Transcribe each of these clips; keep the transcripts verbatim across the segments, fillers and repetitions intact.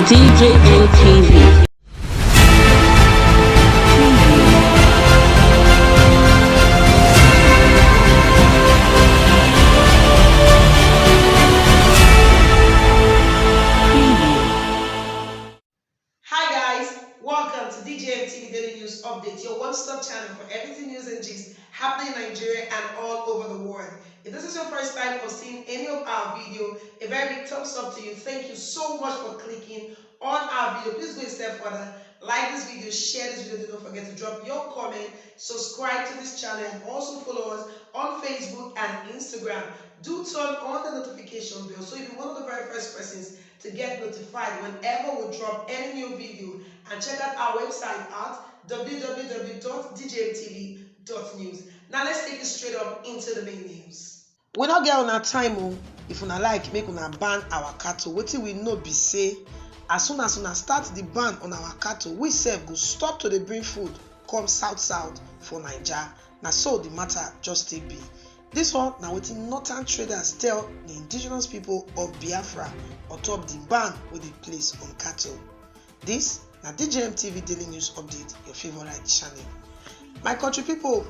D J M T V. Hi guys, welcome to D J M T V Daily News Update, your one-stop channel for everything news and gist happening in Nigeria and all over the world. If this is your first time of seeing any of our video, a very big thumbs up to you. Thank you so much for clicking on our video. Please go a step further. Like this video, share this video. Don't forget to drop your comment, subscribe to this channel, and also follow us on Facebook and Instagram. Do turn on the notification bell so you'll be one of the very first persons to get notified whenever we drop any new video. And check out our website at www.djmtv.news. Now let's take it straight up into the main news. We no get una time o. If una like, make una ban our cattle. Wetin we know be say, as soon as una start the ban on our cattle, we sef go stop to dey bring food come south south for Naija. Na so the matter just take be. This one na wetin northern traders tell the indigenous people of Biafra on top the ban wey dey place on cattle. This na D J M T V Daily News Update, your favorite channel. My country people,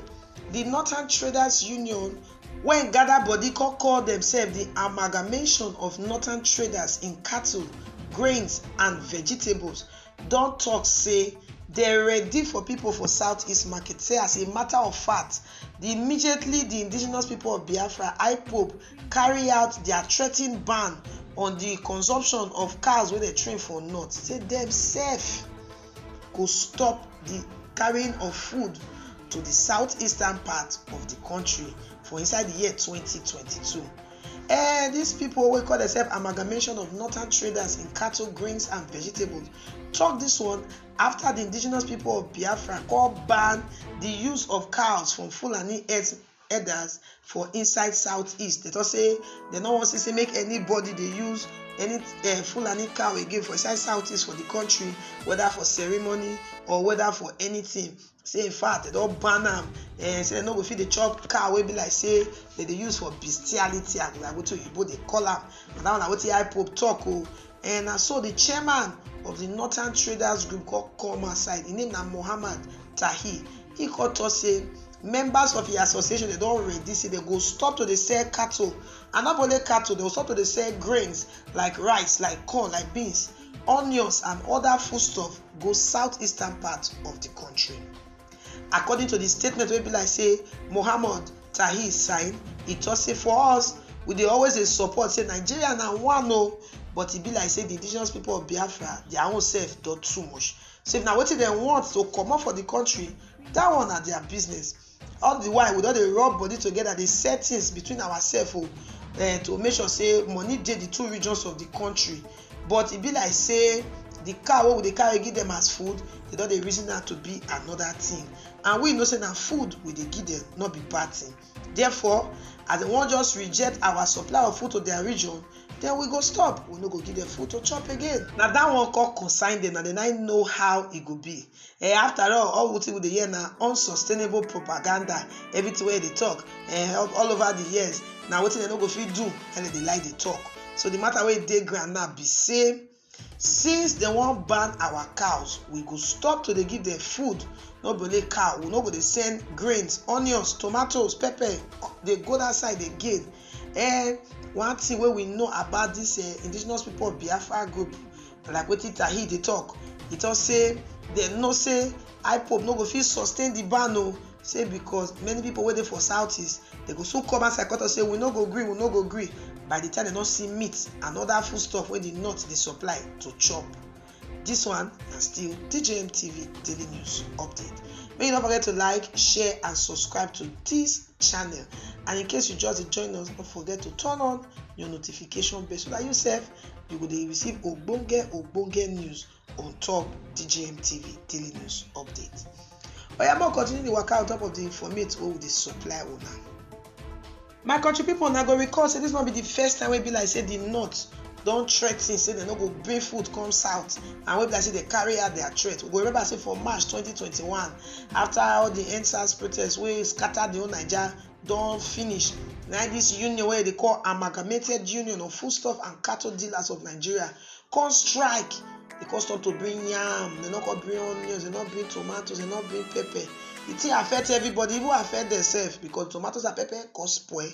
the Northern Traders Union, wey gather body come call themselves the Amalgamation of Northern Traders in Cattle, Grains and Vegetables, don talk say dem ready for people for Southeast market. Say as a matter of fact, the immediately the indigenous people of Biafra, IPOB, carry out their threatened ban on the consumption of cows wey dem train for north, say dem sef go stop the carrying of food to the southeastern part of the country for inside the year twenty twenty-two. Eh, these people wey call themselves Amalgamation of Northern Traders in Cattle, Grains and Vegetables talk this one after the indigenous people of Biafra call ban the use of cows from Fulani herds, herders for inside southeast. They talk say they no wan see say make anybody dey use any uh, Fulani cow again for inside southeast for the country, whether for ceremony or whether for anything. Say in fact they don ban am. Eh, say they no go fit dey chop cow wey be like say they dey use for bestiality, and like wetin oyibo dey call am. And that one na wetin IPOB talk o. And na so the chairman of the Northern Traders Group come come outside. Him name na Mohammed Tahir. He come talk say members of the association, they don ready say they go stop to dey sell cattle, and not only cattle, they go stop to dey sell grains like rice, like corn, like beans, onions and other foodstuff go southeastern part of the country. According to the statement wey be like say Mohammed Tahir sign, he talk say for us, we dey always dey support say Nigeria na one o, but e be like say the indigenous people of Biafra, their own self don too much. So if na wetin dem want to comot for the country, that one na their business. All the while we don dey rub body together, dey set things between ourselves o, eh, to make sure say money dey the two regions of the country. But e be like say the cow wey we dey carry give them as food, they don dey reason am to be another thing. And we know say na food we dey give them, no be bad thing. Therefore, as they wan just reject our supply of food to their region, then we go stop. We no go give them food to chop again. Na that one come concern them, na they no know how e go be. Eh, after all, all wetin we dey hear na unsustainable propaganda. Everything wey they talk, eh, all, all over the years, na wetin they no go fit do, and they like dey talk. So the matter wey dey ground now be say, since they wan ban our cows, we go stop to dey give them food. No be only cow, we no go dey send grains, onions, tomatoes, pepper, dey go that side again. Eh, one thing wey we know about this eh, indigenous people of Biafra group, like wetin Tahir dey talk, he talk say dem know say IPOB no go fit sustain the ban o. Say because many people wey dey for southeast, they go soon come outside come talk say we no go gree, we no go gree. By the time they no see meat and other food stuff wey the north dey supply to chop. This one na still D J M T V Daily News Update. Make you no forget to like, share and subscribe to this channel. And in case you just dey join us, don't forget to turn on your notification bell so that you sef, you go dey receive ogbonge ogbonge news on top D J M T V Daily News Update. Oya, make we continue the waka on top of the informate wey we dey supply una. My country people, una go recall say this no be the first time wey be like say the north don threaten say dem no go bring food come south, and wey be like say dem carry out their threat. We go remember say for March twenty twenty-one, after all the EndSARS protests wey scatter the whole Naija don finish, na this union wey dey call Amalgamated Union of Foodstuff and Cattle Dealers of Nigeria come strike They come stop to bring yam, they no come bring onions, they no bring tomatoes, they no bring pepper. The thing affect everybody, even affect themselves, because tomatoes and pepper come spoil.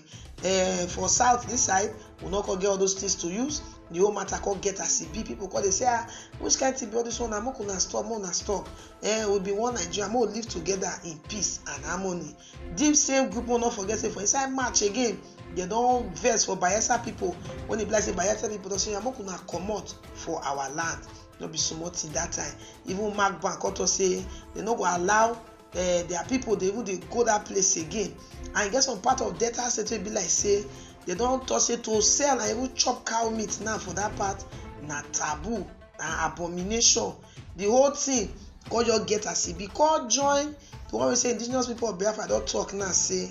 Eh, for south this side, we no come get all those things to use. The whole matter come get as e be. People come dey say, ah, which kind thing be all this one? Na make una stop, make una stop. Eh, we be one Nigeria, make we live together in peace and harmony. This same group, we no forget say for inside March again, they don vex for Bayelsa people. When e be like say Bayelsa people don say, make una comot for our land. No be small thing that time. Even Mark Bank come talk say they no go allow, eh, their people dey even dey go that place again. And e get some part of Delta State wey be like say they don talk say to sell and even chop cow meat now for that part na taboo, na abomination. The whole thing come just get as e be. Come join the one wey say indigenous people of Biafra don talk now say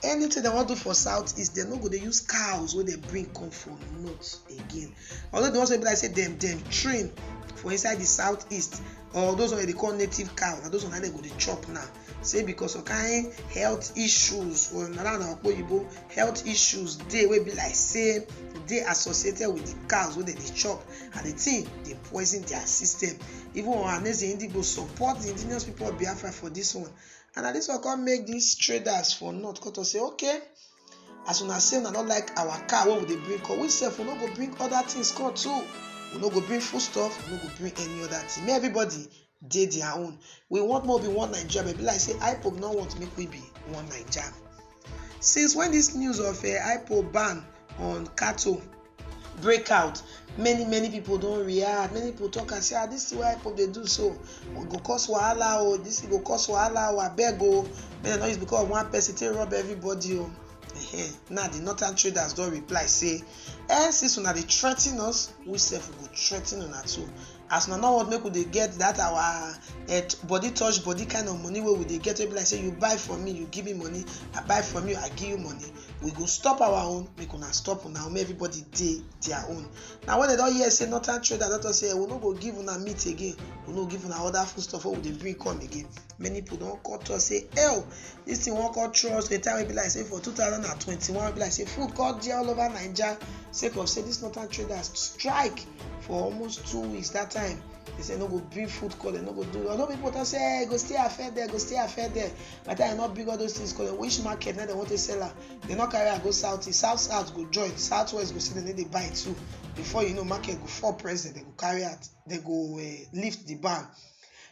anything they wan do for southeast, they no go dey use cows wey they bring come for north again. Although the ones wey be like say dem dem train for inside the southeast, or those one wey dey call native cow, na those one na dem go dey chop now. Say because of kind health issues, or na that na oyibo health issues dey wey be like say dey associated with the cows wey dem dey chop, and the thing dey poison their system. Even Ohaneze Ndigbo support the indigenous people of Biafra for this one. And na this one come make these traders for north come talk say, okay, as una say una no like our cow wey we dey bring come, we sef we no go bring other things come too. We no go bring foodstuff, we no go bring any other thing. Make everybody dey their own. We want make we be one Nigeria, but e be like say IPOB no want make we be one Nigeria. Since when this news of, eh, IPOB ban on cattle break out, many many people don react. Many people talk and say, ah, this thing wey IPOB dey do so, e go cause wahala o, this thing go cause wahala o, abeg o, make dem no use because of one person take rob everybody o. Ehen. Now the northern traders don reply say, eh, since una dey threaten us, we sef we go threaten una too. As una no want make we dey get that our, eh, t- body touch body kind of money wey we dey get, wey be like say you buy from me, you give me money, I buy from you, I give you money. We go stop our own, make una stop una own, make everybody dey their own. Now when they don hear say northern traders don talk say, eh, we no go give una meat again, we no give una other foodstuff wey we dey bring come again, many people don come talk say, oh, this thing wan come throw us to a time wey be like say for two thousand and twenty-one, wey be like say food come dey all over Naija, sake of say this northern traders strike for almost two weeks that time. They say no go bring food come, they no go do. Although people talk say, eh, e go still affect them, e go still affect them. By the time they no bring all those things come, which market na dem want to sell am? They no carry am go south east. South south go join, south west go say dem no dey buy too. Before you know, market go fall president, they go carry out, they go, eh, lift the ban.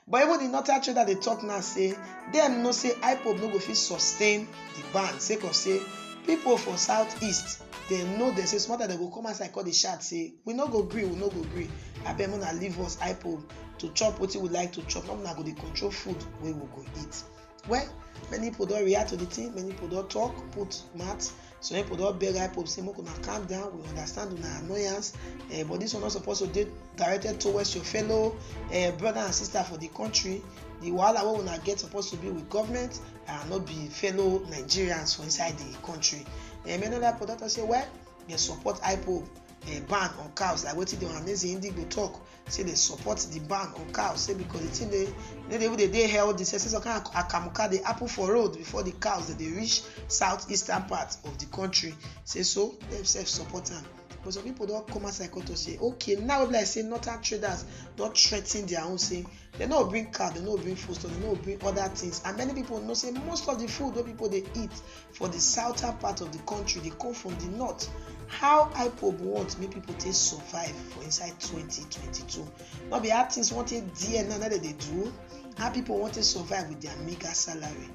But even the northern trader dey talk now say dem know say IPOB no go fit sustain the ban, sake of say people for southeast, dem know dem say small time dem go come outside come dey shout say, we no go gree, we no go gree. Abeg, una leave us, IPOB, to chop wetin we like to chop. Not una go dey control food wey we go eat. Well, many people don react to the thing, many people don talk, put mouth. Some people don beg IPOB say make una calm down, we understand una annoyance, eh, but this one no suppose to dey directed towards your fellow, eh, brother and sister for the country. The wahala wey una get suppose to be with government and no be fellow Nigerians for inside the country. Eh, many other people don talk say, well, dem support IPOB, eh, ban on cows, like wetin the Ohaneze Ndigbo talk, say dem support the ban on cows, say because the thing dey, no dey even dey dey healthy, say, say some kind of akamuka dey happen for road before the cows dem dey reach southeastern part of the country. Say so dem sef support am. But some people don come outside come talk say, okay, now wey be like say northern traders don threaten their own, say dem no bring cow, dem no bring foodstuff, dem no bring other things, and many people know say most of the food wey people dey eat for the southern part of the country dey come from the north. How IPOB want make people take survive for inside twenty twenty-two? No be how things wan take there now, na dem dey do? How people wan take survive with their meager salary?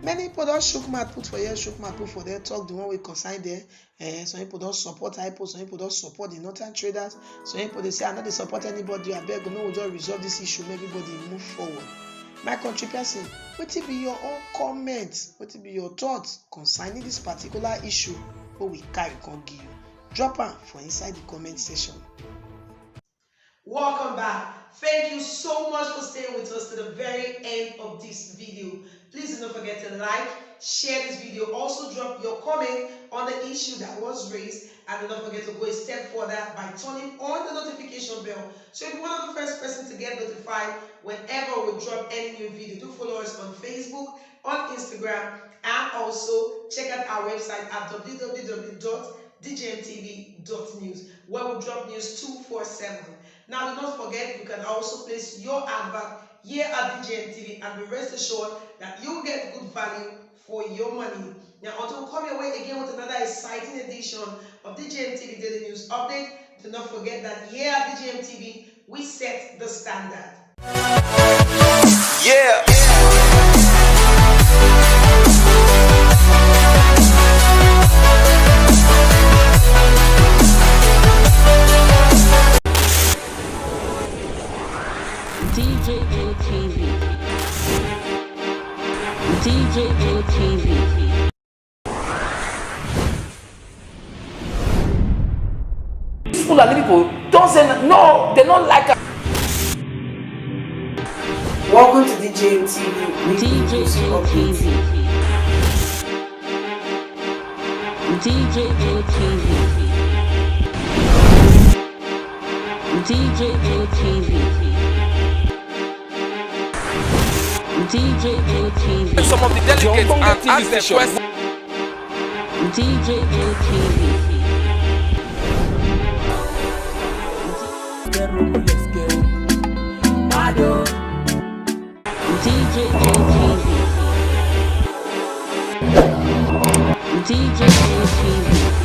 Many people don shook mouth put for here, shook mouth put for there, talk the one wey concern them. Eh, some people don support IPOB, some people don support the northern traders, some people dey say, I no dey support anybody, abeg, make we just resolve this issue, make everybody move forward. My country person, wetin be your own comment? Wetin be your thoughts concerning this particular issue wey we carry come give you? Drop am for inside the comment section. Welcome back. Thank you so much for staying with us to the very end of this video. Please do not forget to like, share this video. Also drop your comment on the issue that was raised. And do not forget to go a step further by turning on the notification bell, so you'll be one of the first person to get notified whenever we drop any new video. Do follow us on Facebook, on Instagram, and also check out our website at www.djmtv.news, where we drop news two four seven. Now, do not forget, you can also place your advert here at D J M T V and be rest assured that you get good value for your money. Now, until we come your way again with another exciting edition of D J M T V Daily News Update, do not forget that here at D J M T V, we set the standard. Yeah. D J M T V. D J M T V. These Fulani people don't say no, no, they don't like us. Welcome to D J M T V. D J M T V. D J M T V. D J M T V. D J M T V. Some of the delegates and ask them questions. D J M T V. D J M T V. D J M T V.